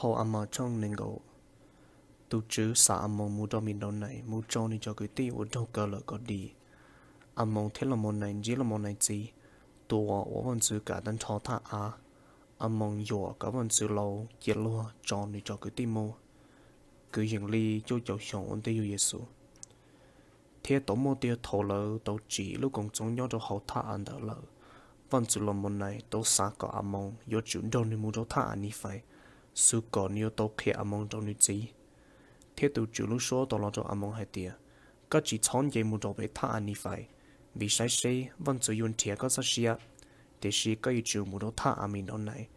Phau Amoos tshooj nees nkaum. Tus Tswv xa Amoos mus rau Midaunais mus tso nws cov kwv tij uas raug kaw lawm kom dim. Amoos thiab Laumaunais ntsib Laumaunais txiv, tus uas ua vaj ntxwv kav tag nrho thaj av. Amoos yuam kom vaj ntxwv laus cia luag tso nws cov kwv tij mus, kwv yees li cuaj caum xyoo ua ntej yug Yexus. Thiab tau muaj tias thaum lawv tau tsim lub koom txoos nyob rau hauv thaj av ntawd lawm, vaj ntxwv Laumaunais tau xav kom Amoos yuav tsum nrog nws mus rau thaj av Nifais, xwv kom nws yuav tau qhia Amoos rau nws txiv. Thiab tus Tswv lub suab tau los rau Amoos hais tias, Koj tsis txhob nce mus rau pem thaj av Nifais, vim saib seb, vaj ntxwv yuav nrhiav koj txoj sia. Tiam sis koj yuav tsum mus rau thaj av Midaunais,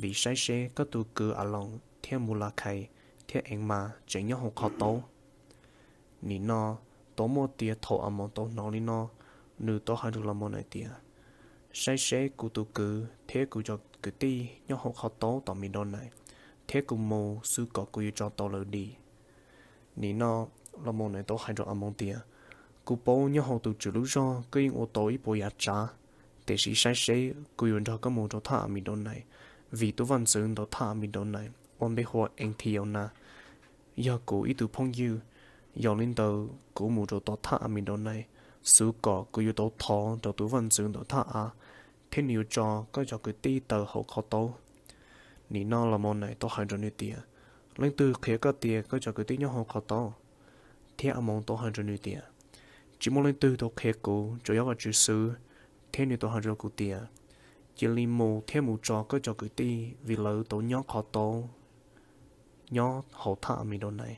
vim saib seb, koj tus kwv Aloos thiab Mulakhais thiab Eemas tseem nyob hauv qhov taub. Nim no tau muaj tias thaum Amoos tau hnov li no, nws tau hais rau Laumaunais tias, Saib seb, kuv tus kwv thiab kuv cov kwv tij nyob hauv qhov taub tom Midaunais, thiab kuv mus xwv kom kuv yuav tso tau lawv dim. Nim no Laumaunais tau hais rau Amoos tias, Kuv paub nyob hauv tus Tswv lub zog koj yeej ua tau ib puas yam tsav, tiam sis saib seb, kuv yuav nrog koj mus rau thaj av Midaunais, vim tus vaj ntxwv ntawm thaj av Midaunais ua npe hu ua Enthiyaunas, yog kuv ib tug phooj ywg. Yog li ntawd, kuv mus rau tom thaj av Midaunais, xwv kom kuv yuav tau thov rau tus vaj ntxwv ntawm thaj av, thiab nws yuav tso koj cov kwv tij tawm hauv qhov taub. Nim no Laumaunais tau hais rau nws tias, Leej twg qhia koj tias koj cov kwv tij nyob hauv qhov taub? Thiab Amoos tau hais rau nws tias, Tsis muaj leej twg tau qhia kuv, tsuas yog Vajtswv xwb. Thiab nws tau hais rau kuv tias, Cia li mus thiab mus tso koj cov kwv tij, vim lawv tau nyob qhov taub nyob hauv thaj av Midaunais.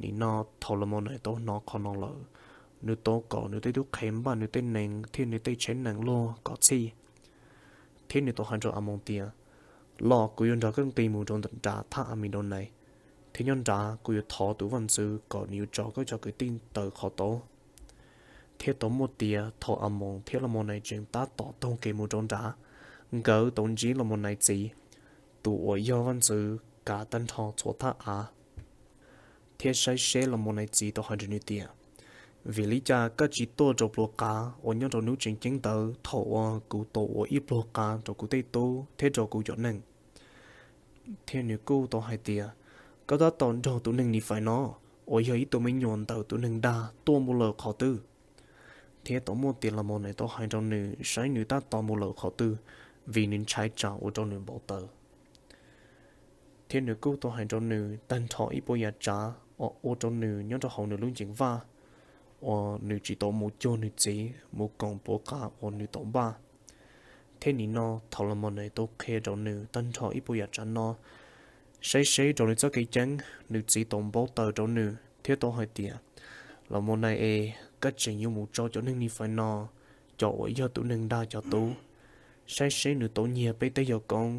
Nim no thaum Laumaunais tau hnov qhov no lawm, nws tau kom nws tej tub qhe npaj nws tej nees thiab nws tej tsheb nees luag kom txhij. Thiab nws tau hais rau Amoos tias, Los, kuv yuav nrog koj nqis mus rau nram thaj av Midaunais, thiab nyob nrad kuv yuav thov tus vaj ntxwv kom nws yuav tso koj cov kwv tij tawm qhov taub. Thiab tau muaj tias thaum Amoos thiab Laumaunais tseem tab tom taug kev mus rau nrad, nkawd tau ntsib Laumaunais txiv, tus uas yog vaj ntxwv kav tag nrho txhua thaj av. Thiab saib seb, Laumaunais txiv tau hais rau nws tias, Vim li cas koj tsis tuaj rau pluag qav uas nyob rau hnub tseem ceeb ntawd thaum uas kuv tau ua ib pluag qav rau kuv tej tub thiab rau kuv cov neeg? Thiab nws kuj tau hais tias, Koj tab tom nrog tus neeg Nifais no, uas yog ib tug me nyuam ntawm tus neeg dag, tuaj mus lawm qhov twg? Thiab tau muaj tias Laumaunais tau hais rau nws, saib nws tab tom mus lawm qhov twg, vim nws ntshai tsam ua rau nws npau taws. Thiab nws kuj tau hais rau nws tag nrho ib puas yam tsav uas ua rau nws nyob rau hauv nws lub nceeg vaj, uas nws tsis tau mus cuag nws txiv mus koom puas qav uas nws tau npaj. Thiab nim no thaum Laumaunais tau qhia rau nws tag nrho ib puas yam tsav no, saib seb, rau nws txoj kev ceeb, nws txiv tau npau taws rau nws thiab tau hais tias, Laumaunais es, koj tseem yuav mus tso cov neeg Nifais no, cov uas yog tus neeg dag cov tub, saib seb, nws tau nyiag peb tej yawg koob,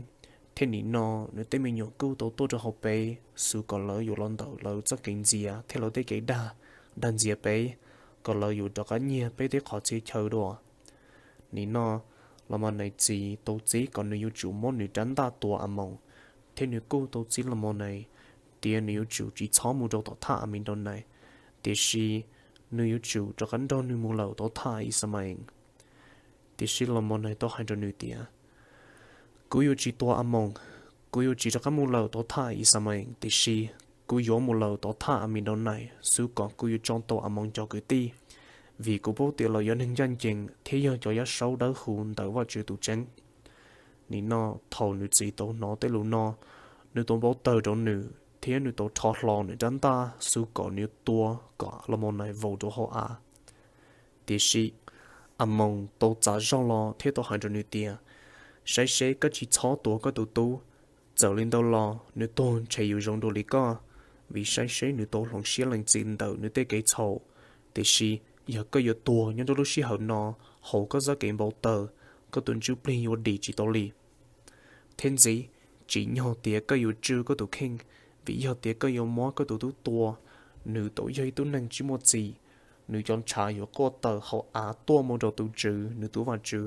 thiab nim no nws tej me nyuam kuj tau tuaj rau hauv peb, xwv kom lawv yuav los ntawm lawv txoj kev ntxias thiab lawv tej kev dag, dag ntxias peb, kom lawv yuav rov qab nyiag peb tej qhov txhia chaw dua. Nim no Laumaunais txiv tau txib kom nws yuav tsum muab nws rab ntaj tua Amoos, thiab nws kuj tau txib Laumaunais tias nws yuav tsum tsis txhob mus rau tom thaj Amidaunais, tiam sis nws yuav tsum rov qab nrog nws mus lawm tom thaj Ixamaees. Tiam sis Laumaunais tau hais rau nws tias, Kuv yuav tsis tua Amoos, kuv yuav tsis rov qab mus lawm tom thaj Ixamaees, tiam sis kuv yuav mus lawm tom thaj Amidaunais xwv kom kuv yuav tso tau Amoos cov kwv tij, vim kuv paub tias lawv yog neeg ncaj ncees thiab yog cov yaj saub dawb huv ntawm Vajtswv tus tseeb. Nim no thaum nws txiv tau hnov tej lus no, nws tau npau taws rau nws thiab nws tau rho hlo nws rab ntaj xwv kom nws yuav tua kom Laumaunais vau rau hauv av. Tiam sis Amoos tau txav zog los thiab tau hais rau nws tias, Saib seb, koj tsis txhob tua koj tus tub. Txawm li ntawd los nws tuag ntshe yuav zoo dua li koj, vim saib seb, nws tau hloov siab lees txim ntawm nws tej kev txhaum. Tiam sis yog koj yuav tuag nyob rau lub sij hawm no, hauv koj txoj kev npau taws, koj tus ntsuj plig yuav dim tsis tau li. Thiab ntxiv, tsim nyog tias koj yuav tswj koj tus kheej, vim yog tias koj yuav muab koj tus tub tua, nws tau yog ib tug neeg tsis muaj txim, nws cov ntshav yuav quaj tawm hauv av tuaj mus rau tus Tswv, nws tus Vajtswv,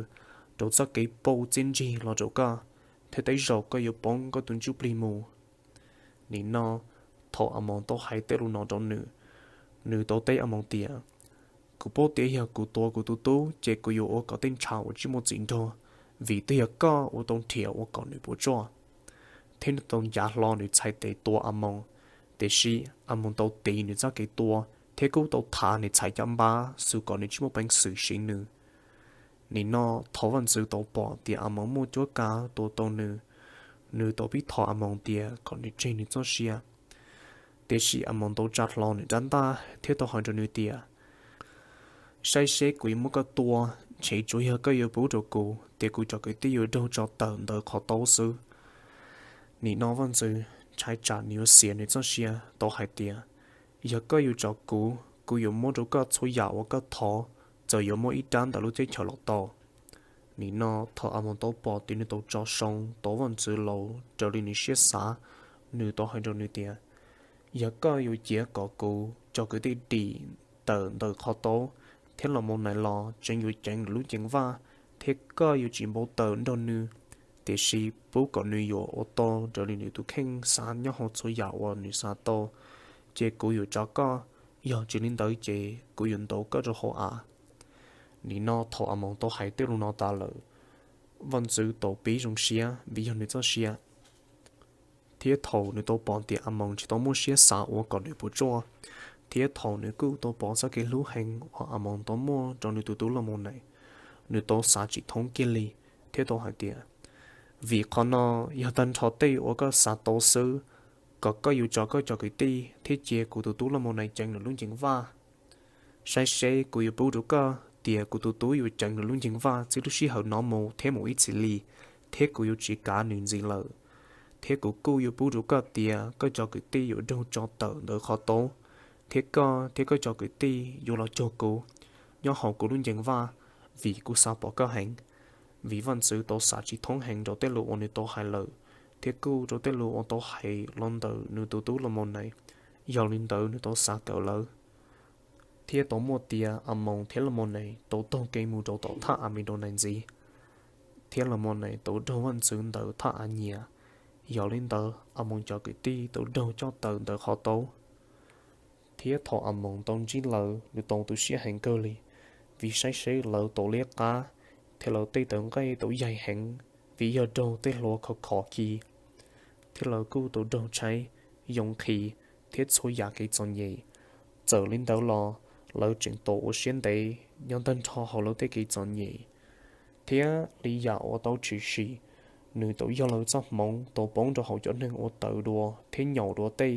rau txoj kev pauj txiaj ntsig los rau koj, thiab tej zaum koj yuav poob koj tus ntsuj plig mus. Nim no thaum Amoos tau hais tej lus no rau nws, nws tau teb Amoos tias, Kuv paub tias yog kuv tua kuv tus tub ces kuv yuav ua kom tej ntshav uas tsis muaj txim nrog, vim twb yog koj uas tau nrhiav ua kom nws puas tsuaj. thiab nws tau ncav hlo nws txhais tes tua Amoos. Tiam sis Amoos tau tiv nws txoj kev tua thiab kuj tau thav nws txhais caj npab xwv kom nws tsis muaj peev xwm siv nws. Nim no thaum vaj ntxwv tau pom tias Amoos muaj cuab kav tua tau nws, nws tau pib thov Amoos tias kom nws tseg nws txoj sia. Tiam sis Amoos tau tsa hlo nws rab ntaj thiab tau hais rau nws tias, Saib seb kuv yuav muab koj tua, ntshe tsuas yog koj yuav pub rau kuv tias kuv cov kwv tij yuav raug tso tawm ntawm qhov taub xwb. Nim no vaj ntxwv ntshai tsam nws yuav xiav nws txoj sia tau hais tias, Yog koj yuav tso kuv, kuv yuav muab rau koj txhua yam uas koj thov, txawm yuav muaj ib rab ntawm lub teb chaws los tau. Nim no thaum Amoos tau pom tias nws tau tso soo tau vaj ntxwv laus raws li nws siab xav, nws tau hais rau nws tias, Yog koj yuav cia kom kuv cov kwv tij dim tawm ntawm qhov taub thiab los mus nais los tseem yuav ceev nws lub nceeg vaj, thiab koj yuav tsis npau taws nrog nws, tiam sis pub kom nws yuav ua tau raws li nws tus kheej xav nyob hauv txhua yam uas nws xav tau, ces kuv yuav tsa koj, yog tsis li ntawd ces kuv yuav ntaus koj rau hauv av. Nim no thaum Amoos tau hais tej lus no tas lawm, vaj ntxwv tau pib zoo siab vim yog nws txoj sia. Thiab thaum nws tau pom tias Amoos tsis tau muaj siab xav ua kom nws puas tsuaj, thiab thaum nws kuj tau pom txoj kev hlub heev uas Amoos tau muaj rau nws tus tub Lauj Mauj Naim, nws tau xav tsis thoob kiag li, thiab tau hais tias, Vim qhov no, yog tag nrho tej uas koj xav tau xwb, kom koj yuav tso koj cov kwv tij thiab cia kuv tus tub Lauj Mauj Naim ceev nws lub nceeg vaj. Saib seb kuv yuav pub rau koj tias kuv tus tub yuav ceev nws lub nceeg vaj txij lub sij hawm no mus thiab mus ib txhis li, thiab kuv yuav tsis kav nws ntxiv lawm. Thiab kuv kuj yuav pub rau koj tias koj cov kwv tij yuav raug tso tawm ntawm qhov taub, thiab koj thiab koj cov kwv tij yuav los cuag kuv nyob hauv kuv lub nceeg vaj, vim kuv xav pom koj heev. Vim vaj ntxwv tau xav tsis thoob heev rau tej lus uas nws tau hais lawm, thiab kuj rau tej lus uas tau hais los ntawm nws tus tub Lauj Mauj Naim, yog li ntawd nws tau xav kawm lawv. Thiab tau muaj tias Amoos thiab Lauj Mauj Naim tau taug kev mus rau tom thaj Amidaunaim ntxiv, thiab Lauj Mauj Naim tau raug vaj ntxwv ntawm thaj Anyias. Yog li ntawd Amoos cov kwv tij tau raug coj tawm ntawm qhov taub. Thiab thaum Amoos tau ntsib lawv, nws tau tu siab heev kawg li, vim saib seb lawv tau liab qab, thiab lawv tej tawv nqaij tau yaig heev, vim yog raug tej hlua khov khov khi, thiab lawv kuj tau raug tshaib, yoo nqhis, thiab txhua yam kev txom nyem. Txawm li ntawd los lawv tseem tau ua siab ntev nyob tag nrho hauv lawv tej kev txom nyem. Thiab li yam uas tau tshwm sim, nws tau yog lawv txoj hmoov tau poob rau hauv cov neeg ua taws dua thiab nyaum dua tej.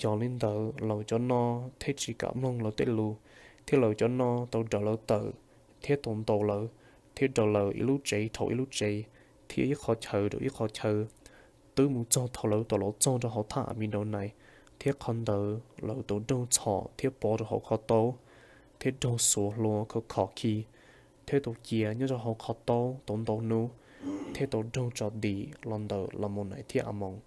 Yog li ntawd lawv cov no thiaj tsis kam mloog lawv tej lus, thiab lawv cov no tau raws lawv tawm, thiab tau ntaus lawv, thiab raws lawv ib lub tsev dhau ib lub tsev, thiab ib qhov chaw rau ib qhov chaw, twb mus txog thaum lawv tau los txog rau hauv thaj Amidaunaim, thiab qhov ntawd lawv tau raug txhom thiab pov rau hauv qhov taub, thiab raug xuas hlua khov khov khi, thiab tau cia nyob rau hauv qhov taub tau ntau hnub, thiab tau raug tso dim los ntawm Lauj Mauj Naim thiab Amoos.